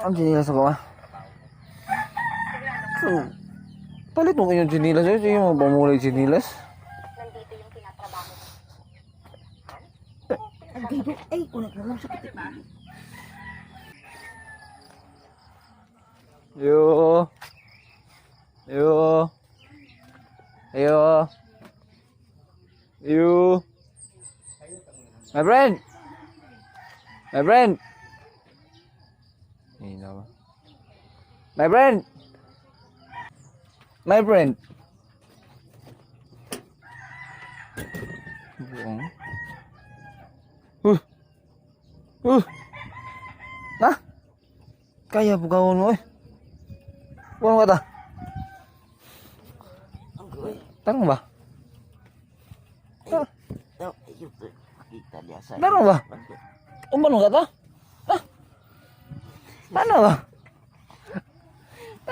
Ang chinilas ako ah. So, palit mo kayong chinilas eh. Sige mo, pamulay chinilas. Nandito yung tinatrabaho mo. Ang gaydo, ay, kunat mo lang sakit. Yo. Yo. Yo. Yo. My friend. My friend. Hina ba? My friend. My friend. Buong. Na? Kaya bugawon mo eh. Buong ka ta. Ang gawin. Tanong ba? Kita niya sa Tanong ba? Umanong ka ta? Ha? Ano ba?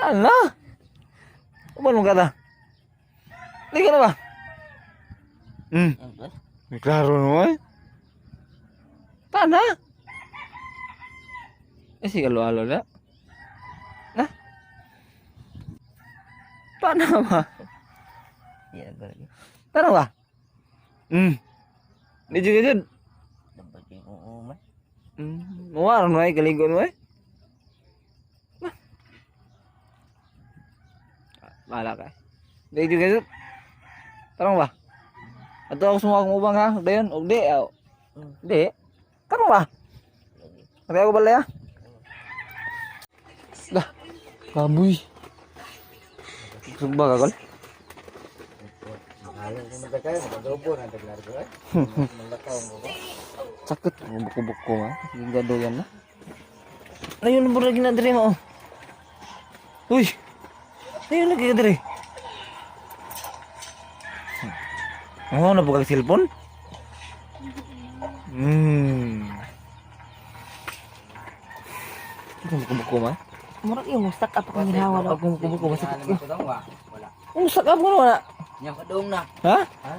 Ano? Umanong ka ta? Hindi ka na ba? May klaro naman. Tana? Eh, sige, alo-alo na. Na? Tana ba? Iya, lagi. Tana ba? Di juga jud. Dapat yung uuman. Muar mo ay kaligo mo ay. Nah. Bahala ka. Di juga jud. Tarong ba? Ato ako sumuha akong ubang ha. Dayon, og di. Aw. Di. Tarong ba? Sabi ako balay ha. Dah. Kabuy. Sugba ka kol? Mahalan ko magkakayo, magadobo na taglargo eh. Malakaw mo ba? Sakit. Buko-buko ha. Gado yan na. Ayun, lagi na diri mo. Oh. Uy! Ayun lagi ka diri. Oh, na kag cellphone? Buko-buko man. Murag yung stuck up akong ginawa daw. Ako buko-buko masakit ko. Wala. Ang sakap ko na wala. Nya kadong na. Ha? Ha?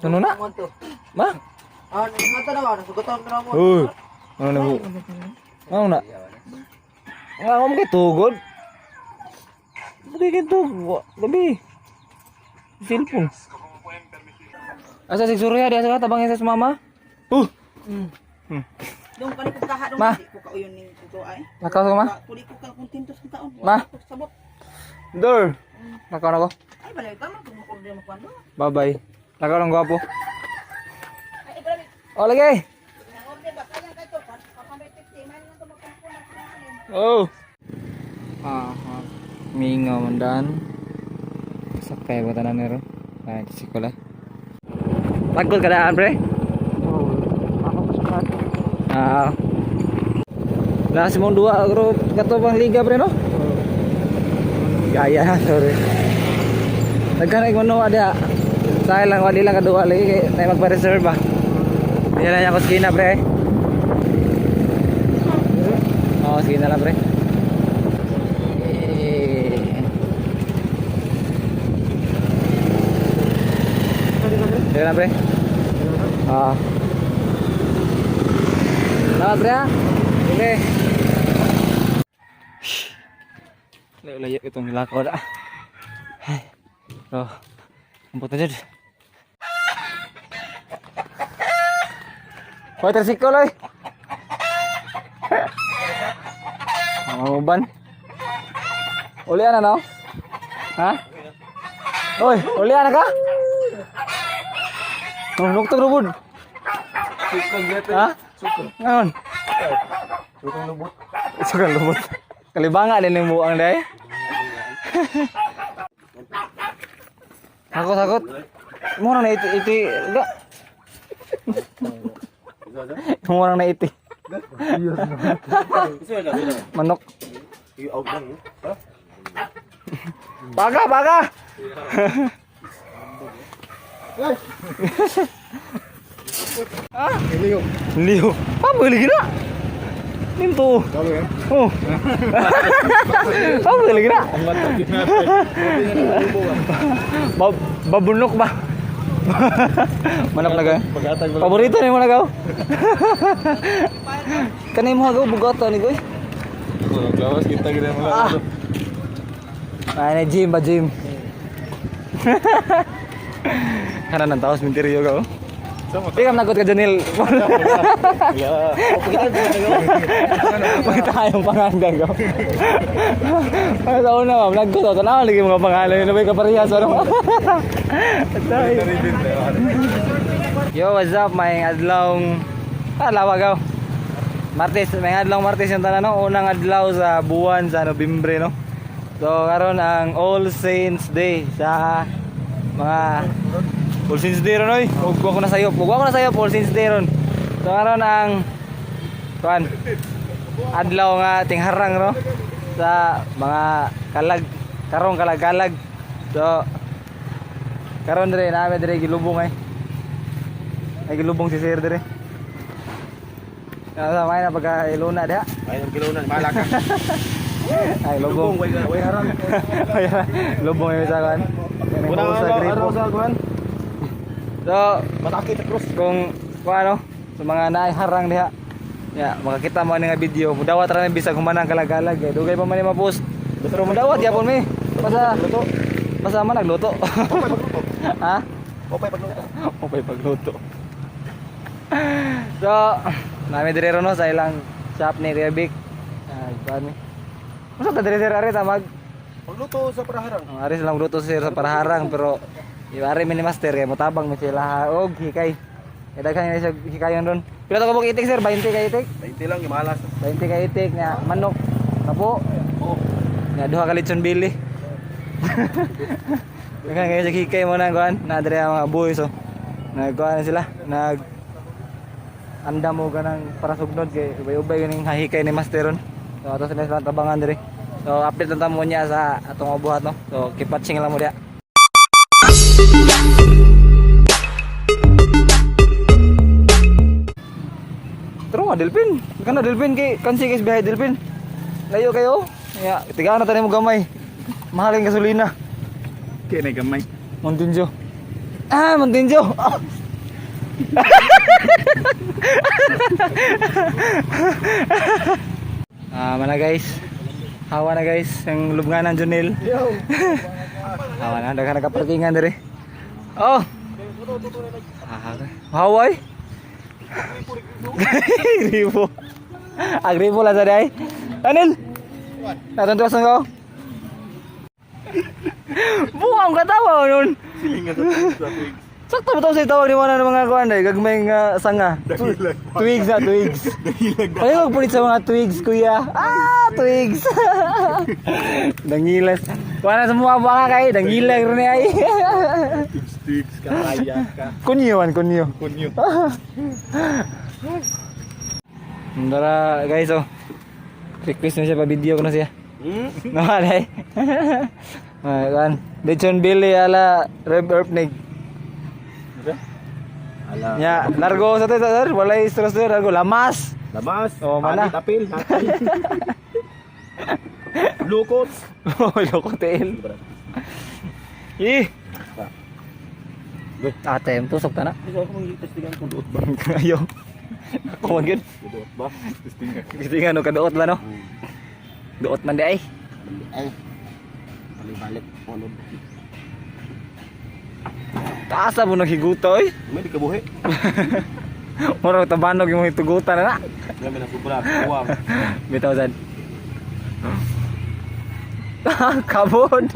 Ano na? Ma? Ah, mata na ba? Nasugutan na mo. Uy. Ano na mo? Ano na? Nga ako kay tugod. Hindi kay tugod. Gabi. Cellphone. Asa si Surya di asa ka tabangin sa mama? Dong kani ko kaha dong Ma. di ko kauyon ning kuto ay. Nakaw ka ma? Kuli ko ka kontento sa taon. Ma. Ko sabot. Dur. Nakaw na ko. Ay balay ka man kung order mo kuan. Bye bye. Nakaw lang gwapo. Oh lagi. Order ba kaya kay to 550 man lang to magkumpuna. Oh. Ah, ah. Mingaw mandan. Sakay ba tanan nero? Ay, sikola. Pagod ka daan, pre? Oh, ako pa sa Ah. Nasa mong dua group kato pang liga pre no? Gaya sorry. Nagkanay ko no ada. Saya lang wali lang kadua lagi kay na magpa-reserve ba. Yan lang ako skina pre. Oh, sige na lang pre. Eh. Sige na pre. Ah. Salamat pre ha. Sige. Layo-layo itong nilakaw na. Ay. Oh. Ampot na dyan. Hoy, tricycle oy. Mga uban. Uli na no? Ha? Oy, uli na ka? Oh, nuktok rubod. Ha? Ngayon. Sukang lubot. Sukang lubot. Kalibanga din yung buang day. Takot, takot. Mura na iti, iti, ga. Mura na iti. Manok. Baga, baga. Ah? Liyo. Liyo. Pabili na. Nimto. Oh. Pabili na. Babunok ba? Manok na ka. Paborito ni mo na gaw. Kanay mo gaw bugato ni goy. Lawas kita gina mo Ah. Ay, na gym ba gym? Kana nang taos minteryo ka oh. Di ka nagot ka Janil. Pakita kayong pangalan ko. Para sa una, ma'am, vlog ko to. Tanaw lagi mga pangalan. Yun na ba'y kaparehas? Ano? Yo, what's up? May adlaw. Ah, lawag ako. Martes, may adlaw Martes yung tanan, no? Unang adlaw sa buwan sa Nobyembre, no? So, karon ang All Saints Day sa mga All Saints Day ron, oy. Ug ko na sayop. Ug ko na sayop All Saints Day ron. So, karon ang kuan adlaw nga tingharang no sa mga kalag karong kalag-kalag. So, karon dire nami dire gilubong ay. Ay gilubong si sir dire. Nasa may na pagka iluna diha. Ay, ang kilunan, bahala ka. Ay lubong. Way way harang. Ay, lubong yung sa kuan. Unang sa araw, gripo. araw sa kuan. So, Matakit sa cross. kung ano sa mga naay harang diha. Ya, makakita mo ani nga video. Mudawat ra mi bisag humanang kalagalag kay dugay pa man ni ma-post. Pero mudawat gyapon mi. Basta Luto. basta man nagluto. Okay pagluto. Ha? Okay pagluto. Okay pagluto. So, nami dire ron no, sa ilang shop ni Kuya Vic. Ay, kuan mi. Unsa ta dire sir ari tamag? Pagluto sa paraharang. Ang ari silang luto sir sa paraharang pero iwari mi ni master kay motabang mi sila og hikay. Kay daghan ni siya hikayon ron. Pila to kabuk itik sir? 20 ka itik? 20 lang imalas. 20 ka itik nga manok. Kapo. Oh. Nga duha ka lechon bili. Daghan kayo sa hikay mo na kuan. Na dire ang mga boys oh. Nagkuan na sila. Nag anda mo ganang para sugnod kay ubay-ubay ganing hahikay ni master ron. So ato sila silang tabangan dire. So update lang ta mo niya sa atong buhat no. So keep watching lang mo diha. Taro nga, Delphin. Kana Delphin kay kansi kay bihay Delphin. Layo kayo. Ya, tigaan na tayo mo gamay. Mahal ang gasolina. Kaya na gamay. Montinjo. Ah, Montinjo. Ah. Ah, mana guys. Hawa na guys, ang lubnganan Junil. Yo. Hawa na, daghan nakaparkingan diri. Oh. Ah, hawa eh. Gripo. Ah, gripo lang sa day. Anil. Natuntuasan ko. Buang katawa nun. Silingan sa twigs. Sakto ba ito sa tawag ni mga ng mga kuan day, gagmay nga sanga. Twigs na, twigs. Ayaw magpunit sa mga twigs, kuya. Ah, twigs. Dangilas. Kuan na sa mga baka kay, dangilag rin ay. Twigs, twigs, kaya ka. Kunyo man, kunyo. Kunyo. Ndara guys oh. Request na siya pa video ko na siya. No alay. Ay, kuan. Lechon Billy ala Rev Erpnig. Ala. Nya, largo sa to, sir. Walay stress sir, largo lamas. Lamas. Oh, mana. Panit, apil. Hatay. Lukot. Oh, loko tail. Ih. Ate, tusok ta na. Hindi ako mag-testingan kung duot ba. Ayo. Ako man gyud. Duot ba? Testingan. Kasi nga no kaduot ba no? Duot man di ay. Ay. Balik-balik. Ano? Taas na mo nang higuta oy. May di kabuhi. Mura tabanog yung hitugutan na na. Grabe na sobra. Kuwang. Bitaw sad. Kabon.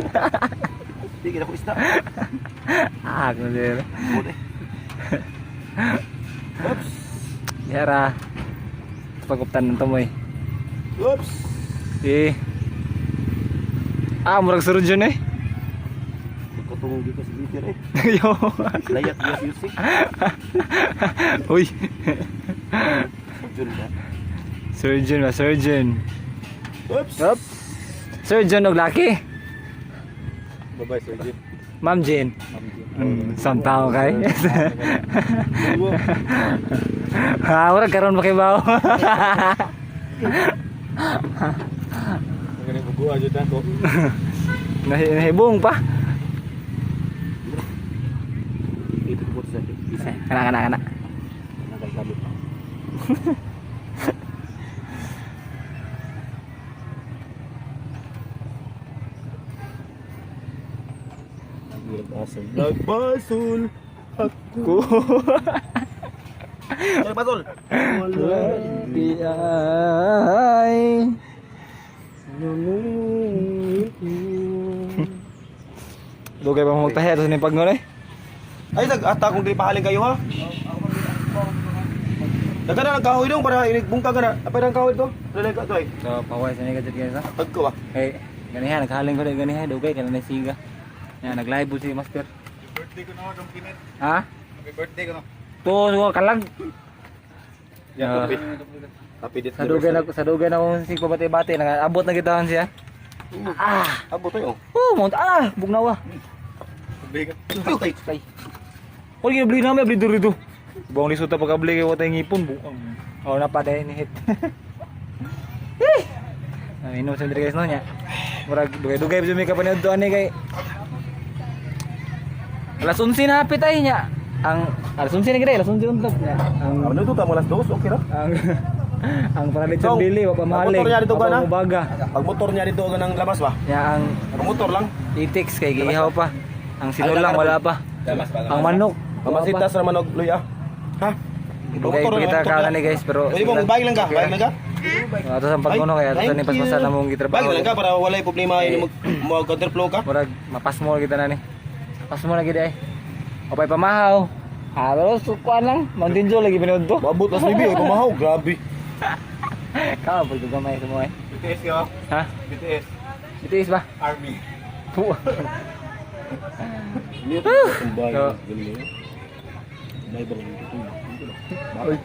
Di kita ko isda. Ah, kuno sir. Kabod eh. Oops. Yara. Paguptan ng tumoy. Oops. Eh. Ah, murag surgeon eh. Magkatungong di ka sa bitir eh. Yo. Layat yes music. Uy. Jun ba? Surgeon ba, surgeon. Oops. Up. Surgeon og laki. Bye-bye, Sir Jim. Ma'am Jane. Ma'am Jim. Samtao kay. Ha, murag karon pa kay bawo. Ganun bubuha dyan ako. Nahibong pa. Ito po sa isa. Kana kana kana. Nagkasabit. Basol. Nagbasol ako. Ay, basol. Wala di ay. Dugay pa mo magtahi ato ni pagnon eh. Ay, nag ata kung dili pahalin kayo ha. Daga na ng kahoy dong para inigbungka ka na. Apay ng kahoy to. Dali ka to ay. So paway sa ni guys ha. Tag ko ba? Hey, ganiha naghaling ko dai ganiha dugay kana na siga. Ya nag-live po si Master. Birthday ko na dong kinit. Ha? Happy birthday ko no. To so, kalag. Yeah, happy. Happy death. Sa dugay na kung sig pabati-bati nag-abot na gitawon siya. Ah, Abot tayo. oh, mount ah, bugnawa. Ay, Ay. Oy, gibli na may abli diri do. Buong lisuta pagkabli kay watay ngipon buang. Oh, na pa dahil ni hit. Eh. Ay, inom sa diri guys no nya. Murag dugay-dugay jud mi ka paniudto ani kay alas 11 na hapit ay nya. Ang alas 11 na gid alas 11 untop nya. Ang Ano to tamo alas 2, okay ra. ang ang paralitson Dong, bili wa pa ang mahalig. motor niya dito wa pa ba na? mubaga. Pag motor niya dito ng labas ba? Nya ang Pag motor lang. itiks kay giihaw pa. Ang sinulang wala pa. Ang manok wala pa. Pamasitas ra man og luya. Ha? Dugay pa kita kaon ni guys pero Pwede mo bike lang ka, bike lang ka. Ato sa pagkuno kaya ato ni paspasan na mong gitrabaho. Bike lang ka para walay problema Eh. ini mag mag counterflow ka. Murag mapasmo kita na ni. Pasmo na gid ay. Opay pamahaw. Ah, pero sukuan lang. Mountain Dew lagi pinuod to. Maabot las 9 ay pamahaw, grabe. Kao pag gamay sa mo ay. BTS ka? Ha? BTS BTS ba? Army. Puh. Kumbay. So- May bang ito? Uy.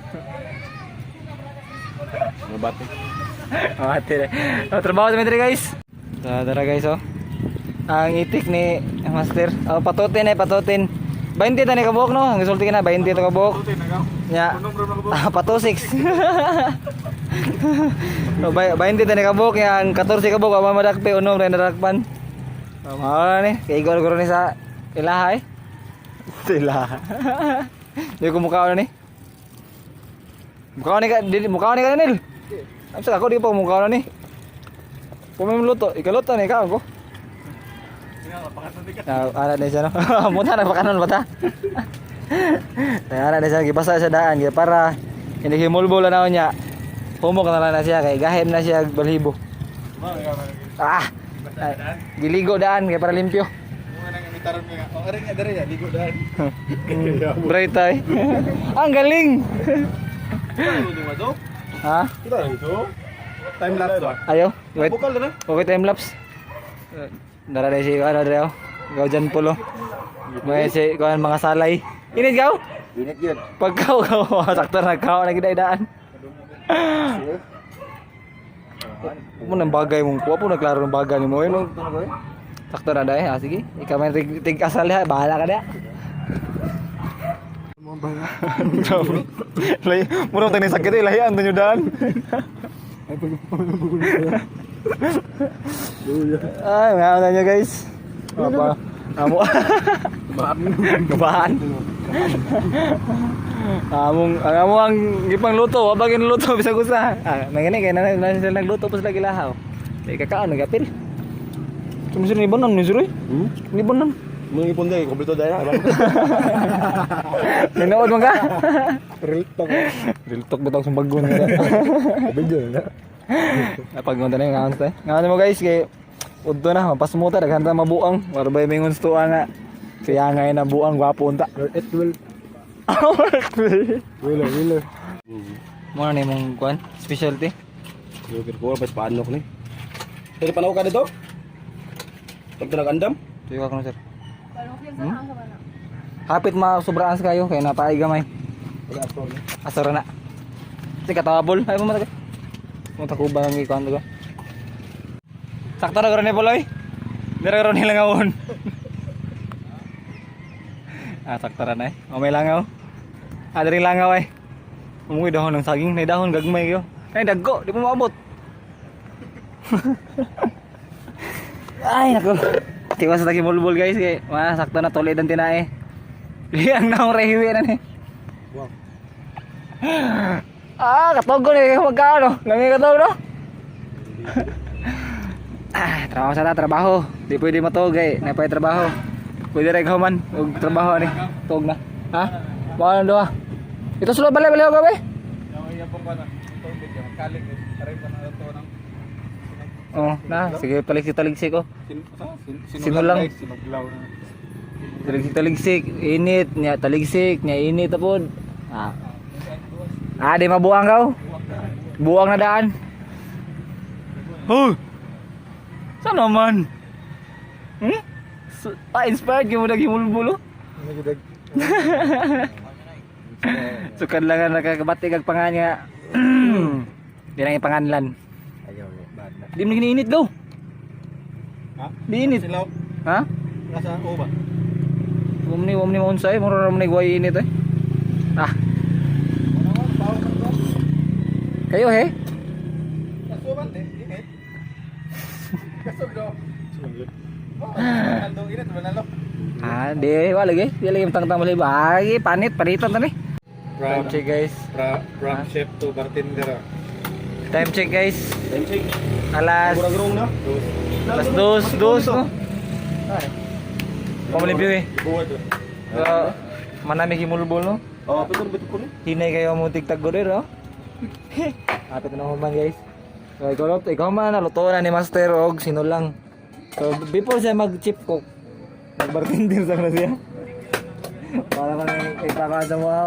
Mga bate. Ate. Oh, trabaho sa metri guys. So, tara guys oh. Ang itik ni Master. Oh, patutin eh, patutin. 20 tani kabuok no? Ang gisulti ka na 20 to kabuok. Nya. Ah, pato 6. Oh, 20 tani kabuok nya ang 14 kabuok ama madakpe unom ra nadakpan. Oh, mao na ni. Kay igor guro ni sa ilaha eh. Sa ilaha. Di ko mukha ni. Mukha ni ka, dili mukha ni ka Nil. Ang sa ako di pa mukha ni. Pumimluto, ikaluto ni ka ako. Ah, ana na siya no. Muta na pakanon ba ta? Ay, ana na siya gibasa siya daan kay para hindi himulbol na niya. Humok na lang na siya kay gahim na siya balhibo. Ah. Ay, giligo daan kay para limpyo. Bright ay. Ang galing. Ha? Kita lang ito. Time lapse ba? Ayo. Wait. Bukal na. Okay, time lapse. Dara na si ano dre oh. Ikaw dyan pulo. Mga si kuan mga salay. Init gaw? Init yun. Pagkaw ka sakto na kao na gid daan. Mo nang bagay mong kuha po nagklaro ng bagay nimo eh no. Sakto na dai. Ah, sige. Ikaw man tig, tig asal ha, bahala ka da. Lay, murag tayo sakit eh, lahian tanyo daan. Ay, mga ano nyo guys. Apa? Amo. Gabahan. Among ang amo ang gipang luto, wa ba luto bisag usa. Ah, mangini kay na na sila nagluto pa sila gilahaw. Di kakaon nagapil. Sumisir ni bonon ni Zuroy. Hmm? Ni bonon. Mga ipon dahil, kompleto dahil. Ninood man ka. Real talk. Real talk bitang sumbagon nga. Video na. Napagmunta na yung ngaon tayo. Ngaon mo guys kay udto na mapasmuta daghan ta mabuang. Warbay mingon tuwa nga. Kaya nga na buang gwapo unta. It will. Wheeler, wheeler. Mo na imong kuan specialty. Joker ko, pas paano ko ni. Pero panaw ka dito? Pag nag-andam? Tuyo ka kuno sir. Hapit ma sobraan sa kayo kay napaay gamay. Wala asor ni. Asara na. Sige katawabol. Ay mo matag. Mo takuba ang ikuan ko. Sakto na karon ni Poloy. Dira karon nila ngawon. Ah, sakto ra na eh. O may langaw. Ah, diri langaw ay. Umuwi dahon ng saging, nay dahon gagmay yo. Nay dagko, di mo maabot. Ay nako. Tiwas sa tagimulbol guys kay ma sakto na tulid ang tinae. Liyang na akong rehiwi na ni. Wow. Ah, katogo ni magkano? Lami katogo no? Ah, trabaho sa ta, trabaho. Di pwede matog eh. Napay trabaho. Pwede ra ikaw man og trabaho ani. Tuog na. Ha? Mao nang duha. Ito sulod balik balik gabi. Oh, na, sige taligsik-taligsik oh. Sinulang. Sinuglaw na. Taligsik-taligsik, init nya taligsik nya init apod. Ah. Ah, di mabuang kau. Buang na daan. Huh. Saan naman? Hmm? So, ah, inspired kayo mo naghimulbul oh. Sukad lang nga nakakabati kag pangan nga. Di lang ipanganlan. Ayaw, bad na. Di mo giniinit daw. Ha? Di init. Silaw. Ha? Nasa o ba? Wam ni maunsa eh, mura ra man ni init eh. Ah, kayo he? Kasuban din, init. Kasog do. Kaldong init, manalo. Ah, di wala lagi. Di lagi tang-tang bali bagi panit panitan tani. Time check, guys. From chef to bartender. Time check, guys. Time check. Alas Murag rong na. alas dos, dos no. Pamalimpyo eh. Buwad. So, manami himulbol no. Oh, betul betul ko ni. Hinay kayo mo tigtag ko rin, no? Apit na human, guys. So, ikaw, ikaw man, naluto na ni Master og sinulang. So, before siya mag-chip cook, nag-bartender sa na siya. Para man ipakawan sa mga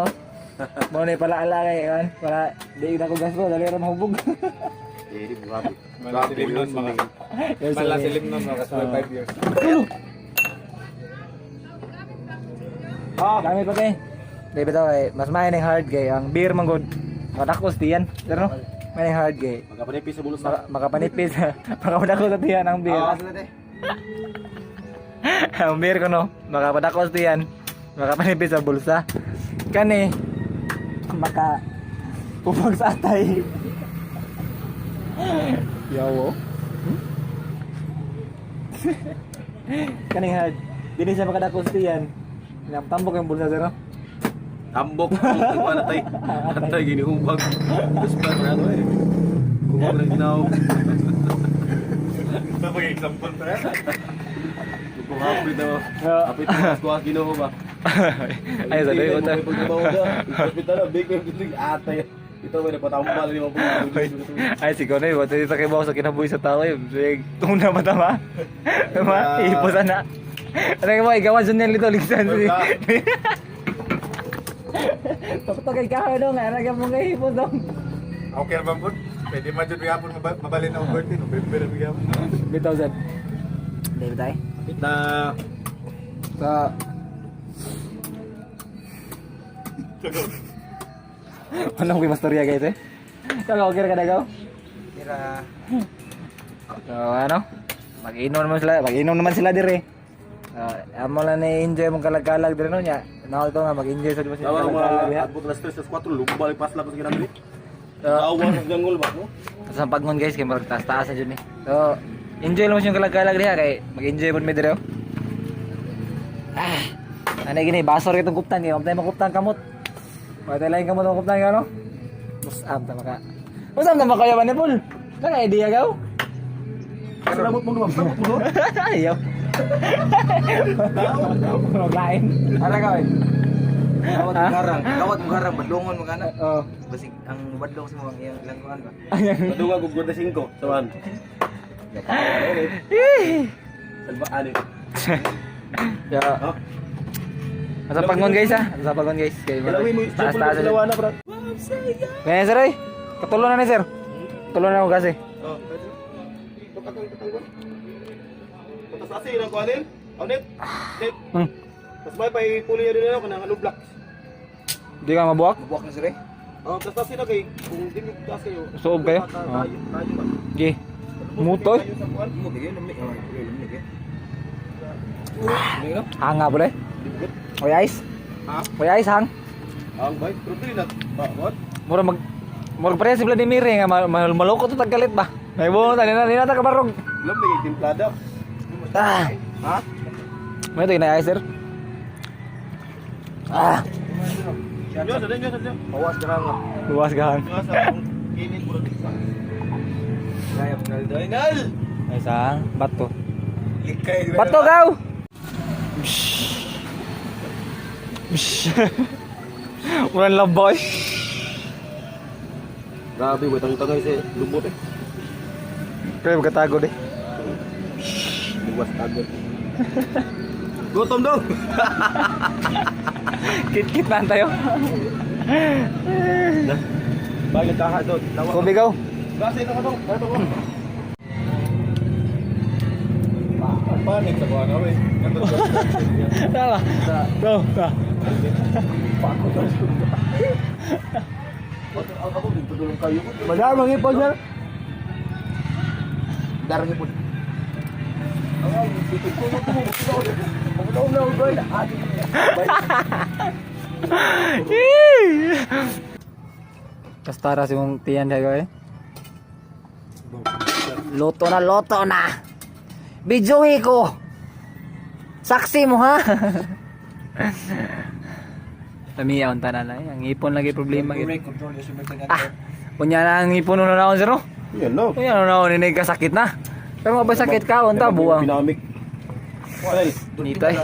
mo na palaala kay kan para di na ko gasto dali ra mahubog. Eh, di grabe. Malasilim nun mga. Malasilim nun mga kasabay 5 years. Ah, dami pa kay. Di ba eh, mas may ning hard kay ang beer man gud. Makadakos diyan, pero no? May ning hard kay. Makapanipis sa bulsa. Makapanipis. Makapadakos sa tiyan ang beer. Ang beer ko no, makapadakos diyan. Makapanipis sa bulsa. Kani maka upag sa atay. Yawo. Hmm? Kani hard. Dili siya makadakos diyan. Tambok yung bulsa sir. No? Tambok. Iba na tay. Atay gini hubag. Terus pa na ano eh. Hubag na ginaw. Ito pag-example pa. Kung hapit na. Hapit na mas kuha ginoo ba. Ay, sa doy ko tayo. Hospital na big big atay. Ito may napatambal ni mga Ay, si Konoy, wala sa kibaw sa kinabuhi sa tao eh. Sige, tuna ba tama? Tama? Ipo sana. Ano mo, ikaw dyan yan lito, ligsan. Tapos kay kahoy dong, ano ka mo ngay hipo dong. Okay ba po? Pwede man dyan bigapon mabalin ang birthday. November bigapon. Bitaw sad. David ay. Hapit na. Sa Ano ko yung mastorya guys eh? Ikaw, okay ka na ikaw? Tira. So ano? Mag-inom naman sila, mag-inom naman sila dire. Amo lang na-enjoy mong kalag-kalag dire no nya. Naol to nga mag-enjoy sa sila Tawa kalag-kalag mga diha. abot alas 3 alas 4 lumbal pasla ko sa kinamili. So, Tawa sa jangol ba no? sa pagnon guys kay murag taas-taas na jud ni. So, enjoy lang mo siyang kalag-kalag diha kay mag-enjoy pud mi dire. Oh. Ah. Ano gini basor itong kuptan kay mamtay makuptan kamot. Wala lain kamot ang kuptan ka no? Musam ta maka. Musam ta maka yaman ni Paul. Naka idea gaw? Salamat mo naman, salamat mo. Ayaw. Murag lain. Ara ka eh. Kawat Ha? mo garang, kawat mo garang badlongon mo kana. Oo. Basig ang badlong sa mga iyang langkuan ba. Madunga ko gurda 5 sawan. Salba ani. Yeah. Ha? Sa pagnon guys ah. Sa pagnon guys. Kay Kilawin mo taas taas. Kilawa na bro. Kaya sir ay. Katulo na ni sir. Tulo na ako kasi. Oh. Katanggon. Patas asi nang kuanin. Onit. Net. Tas may pay puli din ako kanang ano blocks. Di ka mabuwak? Mabuak na sir eh. Oh, tas asi na kay kung di mo taas kayo. Suob kayo? Tayo tayo ba? Gi. Mutoy. Tayo sa kuan. Mo kay lamig, oh, lamig eh. Hanga pala eh. Oy ice. Ha? Oy ice hang. Ang bay, pero dili na ba what? Mura mag mura pareha si Vladimir eh, nga maloko to tagkalit ba. May buo tani na nila ta kabarog. Lamig kay timplada. Ah. Ha? May ito na ice sir. Ah, Yo, sa dinyo sa dinyo. Bawas ka nga. luwas ka hang. Yo sa init murag sa. Kaya mo nal. Ay sang bato. Likay. Bato gaw. Psh. Walang labay. Grabe, wait ang tagay sa lubot eh. Kaya magkatago eh. Buwas tagod. Gutom daw. Kit-kit na tayo. Bagay kaha doon. Kubigaw. Gasa ito ka dong. Ito ko. Panik sa kuha na eh. Ganito sa Tama. Go. Ta. Ako dito kayo ko. Madar mangipon sir. Darang ipon. Kastara si mong tiyan siya eh. Loto na, loto na. Videohe ko. Saksi mo ha. Lamiya ang tanan ay. Ang ipon lagi problema gid. Ah, unya na ang ipon na naon sir. No? Yan no. Unya na naon ini kasakit na. Pero mabay sakit ka unta buwang. Pinamik. Wala eh. Nitay.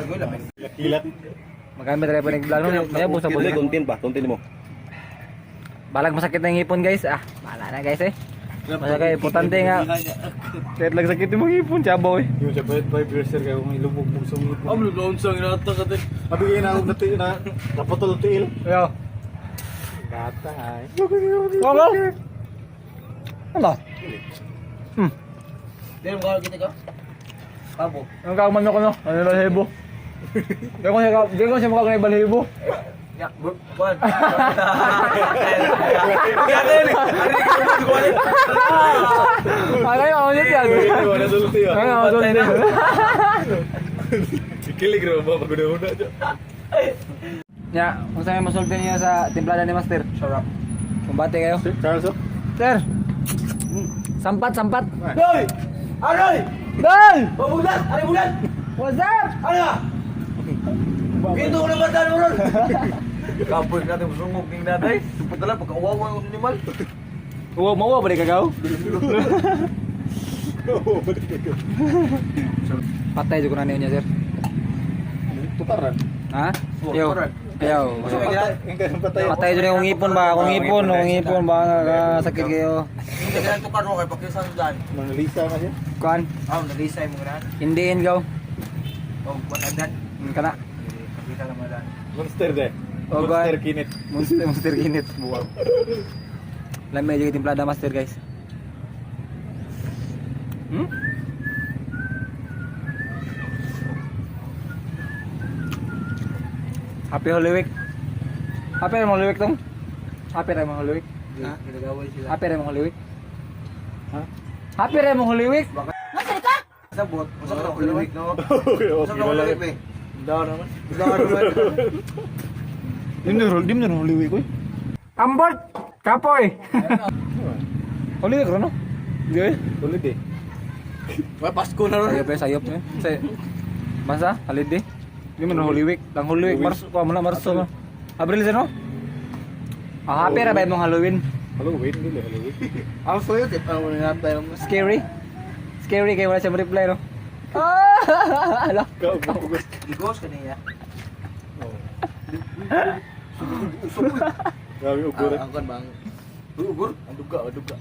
Kilat. Magamit tayo pa nag-vlog no. Kaya busa Dili, busa. content ba? Content mo. Balag masakit na yung ipon guys. Ah, bahala na guys eh. Masakit, importante nga. Kahit lang sakit yung mga ipon, tsabaw eh. Yung siya 5 years sir kaya kung ilubog-bog sa mga Amlo doon sa ginata ka din. Abi kayo na akong nati na naputol tiil. Yo. Gata ay. Go, go. Ano? Pero mo kita ka. Pabo. Ang kaugman ko no? Ano balhibo? Di ko siya mukha balhibo. Ya, buwan. Ano yung ulit yan? Wala sulti ah. Ano yung ulit yan? Kilig ra ba pag una dyan. Ya, kung saan may masulti niyo sa timplada ni Master? Sarap. Kumbate kayo. Charles oh. Sir! Sampat, sampat! Doy! Aroy! Dol! Pabulat! Aray bulat! What's up? Ano? Ginto ko na ba daan mo ron? Kapoy natin sungog ning natay. Supot na lang pagkauwawa yung animal. Uwa, mauwa ba di kagaw? Oo, balik ka. Patay jud ko na niyo, sir. Tukaran. Ha? Yo. Yo. Ang kanyang patay. Patay jud yung ipon ba? Kung ipon, kung ipon ba sakit kayo. Hindi ka lang tukar ro kay pakisan daan. Manalisa na siya. Kuan, Ah, nalisay mo ganahan. indiin gaw. Oh, wala dan. Kana. Pakita lang madan. Monster de. Oh, Monster God. kinit. Monster, monster init. Buwag. Lamay jud timplada master guys. Happy Holy Week. Happy ra Holy Week tong. Happy ra Holy Week. Ha? Ginagaway sila. Happy ra Holy Week. Ha? Happy ra Holy Week. Sabot. Usa ka uliwik no. Okay, Usa okay. ka Wala. uliwik be. Daw naman. Usa ka naman. Dim na Holy Week oy. Ambot kapoy. Holy Week ro no? Di oy. Ulit eh. May Pasko na ron. Sayop eh, sayop eh. Say, basta, holiday. Di man Holy Week. Ang Holy Week, Marso, kuha mo na, Marso. No? Abril sir, no? Ah, happy ra ba imong Halloween? Halloween, dili Halloween. Ang soyo tip ang una tayo. Scary? Scary kay wala siya reply, no? Ah! Ala. Kaugod. Gigos kaniya. Grabe ugor. Ang kan bang. Ugur, ang duga, ang duga.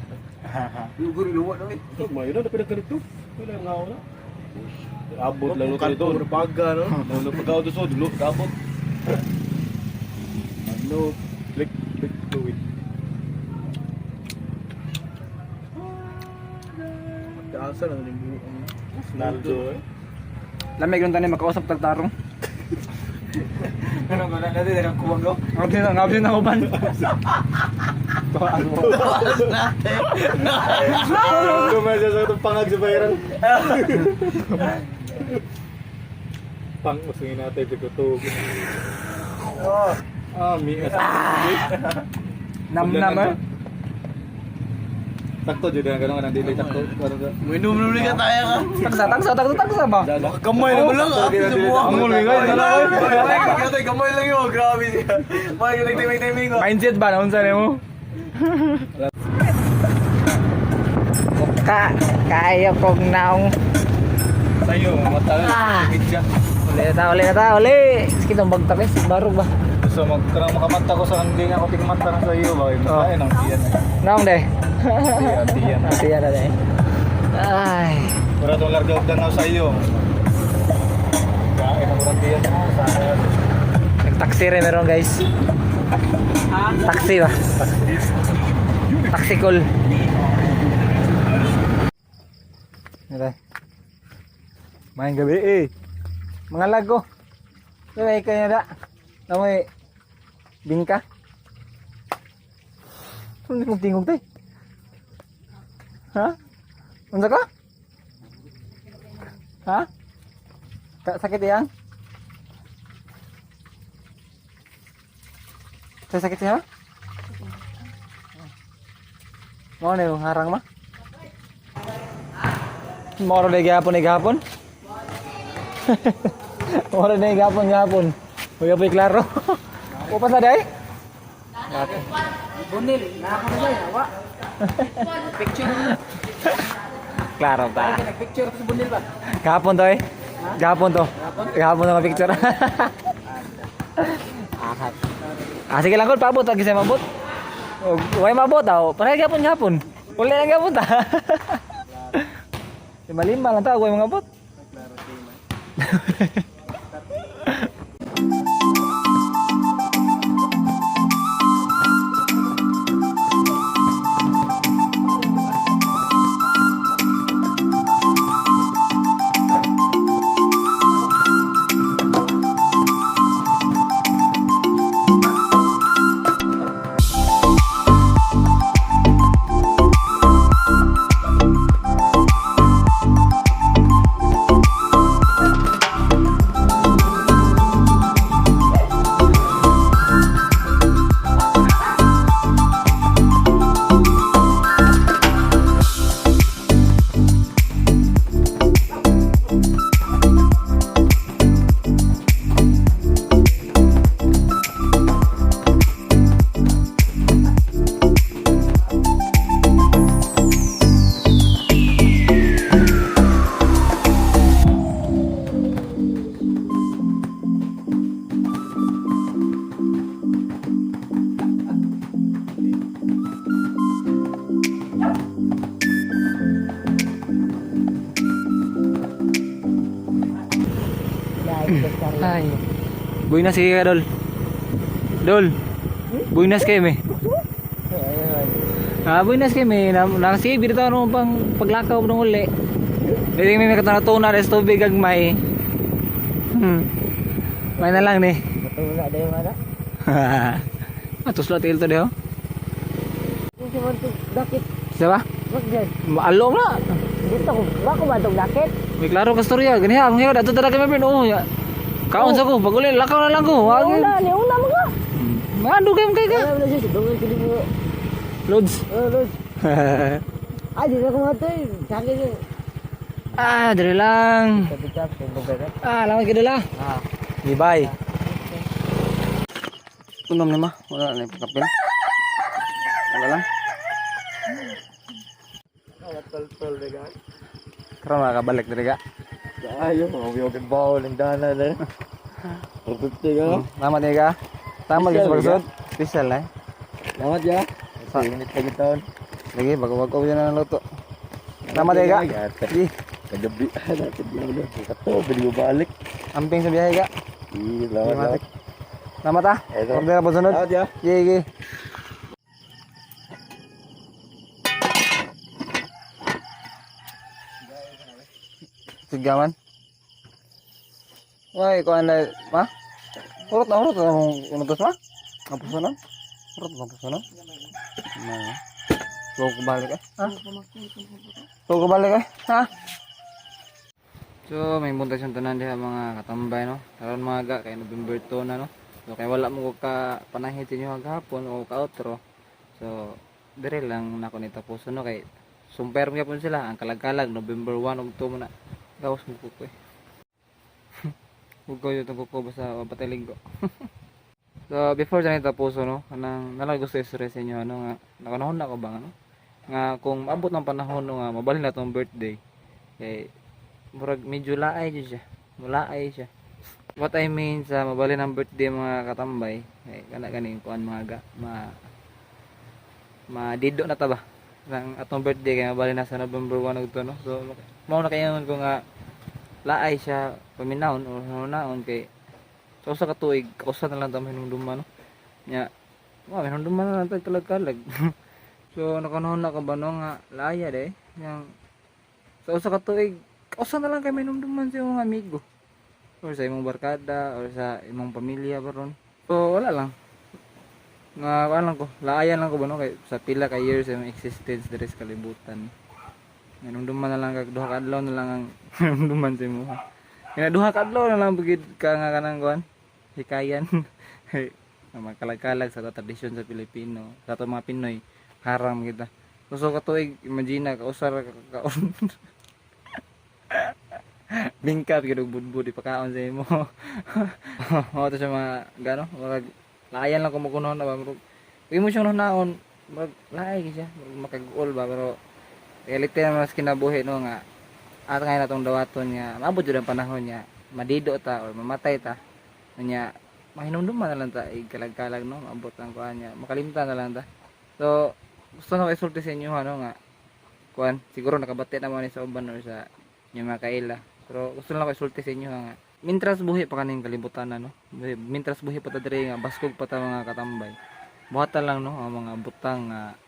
Ugur iluwa na eh. Mayo na dapat ganito. Wala nga ako na. Abot lang no dito. Baga no. Ano pagkaw do so dulo abot. Ano? Click click fluid. Kaasa na ning buo. Naldo eh. Lamig lang tanin makausap tag tarong. Ano ko na natin ang kuwang go. Ngabdi na uban. Kumasya sa itong pangag sa bayaran. Pang usungin natin ito to. Ah, mi. Nam nam eh. Sakto jud ang ganun kanang dili sakto. Ganun ka. Minum nuli ka tayo ka. Tagsa, tagsa, tagsa, tagsa ba? Kamay na lang ah. Sa buwang. Ang muli ka, Kamay lang yun. Grabe siya. Mga nagtiming-timing ko. Mindset ba naunsa nimo? Ka kayo kog naong Sayo mata. Ah. Pizza. Uli na ta, uli na ta, uli. Sige tong bagtak eh, barog ba? So magkarang makamata ko sa hindi nga ako tigmata na sa iyo ba? Ay, nang tiyan. Naong day. Tiyan, tiyan. Tiyan na day. Ay. Wala tong larga og danaw sa iyo. Kain ang murang tiyan mo sa Nag-taxi rin meron, guys. Taxi ba? Taxi call. Aray. Maayong gabi eh. Mga lago. May kanya da. Namoy bingka. Hindi mong tingog tay. Ha? Unsa ka? Ha? Ka sakit yang? Saya sakit siya? Mau na yung harang ma? Moro na gihapon na gihapon? Moro na gihapon gihapon. Uy, apoy klaro. Upas na day? Bunil, nakako na siya, wa. Picture. Klaro ba? Nagpicture sa Bunil ba? Gahapon to eh. Gahapon to. Gahapon to picture. Ah, sige lang kol, paabot. Lagi siya mabot. O, Way mabot aw. Pareha gihapon gihapon. Uli lang gihapon ta. Lima-lima lang ta, way mga bot. Ay. Buinas sige ka, Dol. Dol. Buinas kayo, me. Ah, buinas kayo, me. Na, na sige, bitaw no pang paglakaw ng uli. Pwede may katunatuna res tubig agmay. May na lang ni. Matulog na wala. Ah, tuslo til to deho. Hindi man to dakit. Sa ba? Wag dyan. Maalom na. Dito ko, bako ba tong dakit? May klaro ka storya. Ganiha, ang hiyo dato tara kay men. Oh, ya. Kaon sa ko, pag uli lakaw na lang ko. Wag. Una, ni una mo ka. Maando kayo kay ka. Wala na siya, dungan ko mo. Loads. Oh, Lods. Ay, di na ko mga to eh. Sa akin yun. Ah, dire lang. Sabi ka, sa Ah, lamang kidala. Ah. Di bye. Unom na ma, wala na yung kapil. Wala lang. Karon makakabalik diri ka. Ayo, mga yung bawal ang dana na. Perfecto ka. Tama di ka. Tama gyud sa pagsud. Special eh. Salamat ya. Sa init ka taon. Lagi bago-bago yun ang luto. Tama di ka. Di, Kagabi, natin di ako. Kato, bili balik. amping sa biyahe ka. Iya, Di, salamat. matik. Tama ta. Eto. Huwag na po sunod. Salamat ya. Sige, sige. Sigaman. Wai, kuan na, ma? Urot na urot na mong unutos ma? Ngapuso na? Urot na ngapuso na? Na. Tuwag ko balik eh. Ha? Tuwag ko balik eh. Ha? So, may buntag siyang tanan diha mga katambay no. Karon mga ga kay November 2 na no. So kay wala mo ko ka panahit sa inyo gahapon o ka outro. So dire lang nako ni tapuson no kay sumper mo gyapon sila ang kalag-kalag November 1 ug 2 mo na. Gawas mo kuko eh. Huwag ko yung kuko basta mapatay linggo. So before sa tapuson no, kanang nalang gusto istorya sa inyo ano nga nakanahon na ko ba ano? Nga kung maabot ng panahon no, nga mabalhin na tong birthday kay murag medyo laay jud siya. Mulaay siya. What I mean sa mabalin ang birthday, mga katambay, ay kana ganing kuan mga ga, ma madido na ta ba ng atong birthday kay mabalin na sa November 1 ug to, no. So mao na kaingon ko nga laay siya paminawon o hunaon kay sa usa ka tuig kausa na lang ta mahinumduman, no. Nya wa mahinumduman na lang ta kalag-kalag. So nakanahon na ka ba, no, nga laaya de yang sa usa ka tuig kausa na lang kay mahinumduman sa imong amigo or sa imong barkada or sa imong pamilya ba ron. So wala lang nga kuan lang ko, laayan lang ko ba, no, kay sa pila ka years imong existence diri sa kalibutan, hinumduman na lang kag duha ka adlaw na lang ang hinumduman sa imo. Kaya duha ka adlaw na lang bugid ka nga kanang kuan hikayan. Ang mga kalag-kalag sa tradisyon sa Pilipino, sa ato mga Pinoy, haram kita. So, so katuig, imagine na, kausar ka kaon. Bingka, bigyan og budbud, ipakaon sa imo. Mao to siya mga, gano, murag, laayan lang kumukunoon na ba, murag, imo siyang naon, murag, laay gyud siya, murag makaguol ba, pero, reality naman mas kinabuhi, no, nga, at ngayon atong dawaton nga, maabot jud ang panahon niya, madido ta, or mamatay ta, nya, mahinumduman na lang ta, ikalag-kalag, no, maabot ang kuan niya, makalimtan na lang ta. So, gusto na ko isulti sa inyo, ano, nga, kuan, siguro nakabati na mo ni sa uban or sa inyong mga kaila. Pero gusto lang ko isulti sa inyo nga, mintras buhi pa kaning kalibutan na, no? Mintras buhi pa ta diri nga, baskog pa ta, mga katambay. Buhatan lang, no, ang mga butang nga,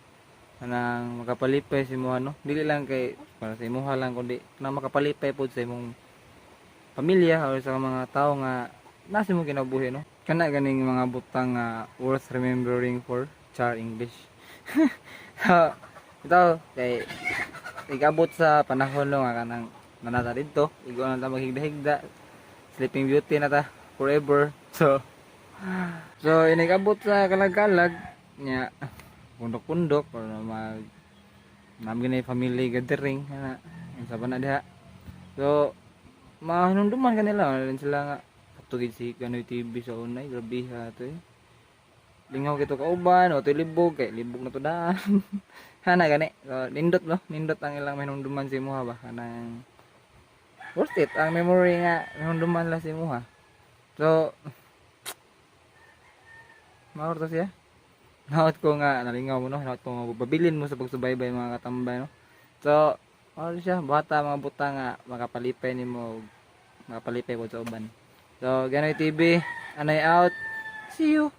kanang makapalipay sa imuha, no? Dili lang kay, para sa imuha lang, kundi, na makapalipay po sa imong pamilya or sa mga tao nga nasa mo kinabuhi, no? Kana ganing mga butang nga worth remembering for, char English. So, ito kay igabot sa panahon, no, nga kanang nanata didto, igo na ta maghigda-higda, sleeping beauty na ta forever. So inigabot sa kalag-kalag nya, pundok-pundok or mag namin na family gathering kana sa na diha. So mahinumduman kanila wala rin sila nga katugid si Ganoy TV sa unay, grabe ha to eh. Lingaw kito kauban o to libog kay libog na to daan. Hana gani. So, nindot, no, nindot ang ilang mahinumduman sa imuha ba, kanang worth it ang memory nga mahinumduman lang sa imuha. So mao to siya. Naot ko nga nalingaw mo, no, naot ko nga babilin mo sa pagsubaybay, mga katambay, no. So mao to siya, buhata mga butang nga makapalipay nimo, makapalipay po sa uban. So Ganoy TV anay out, see you.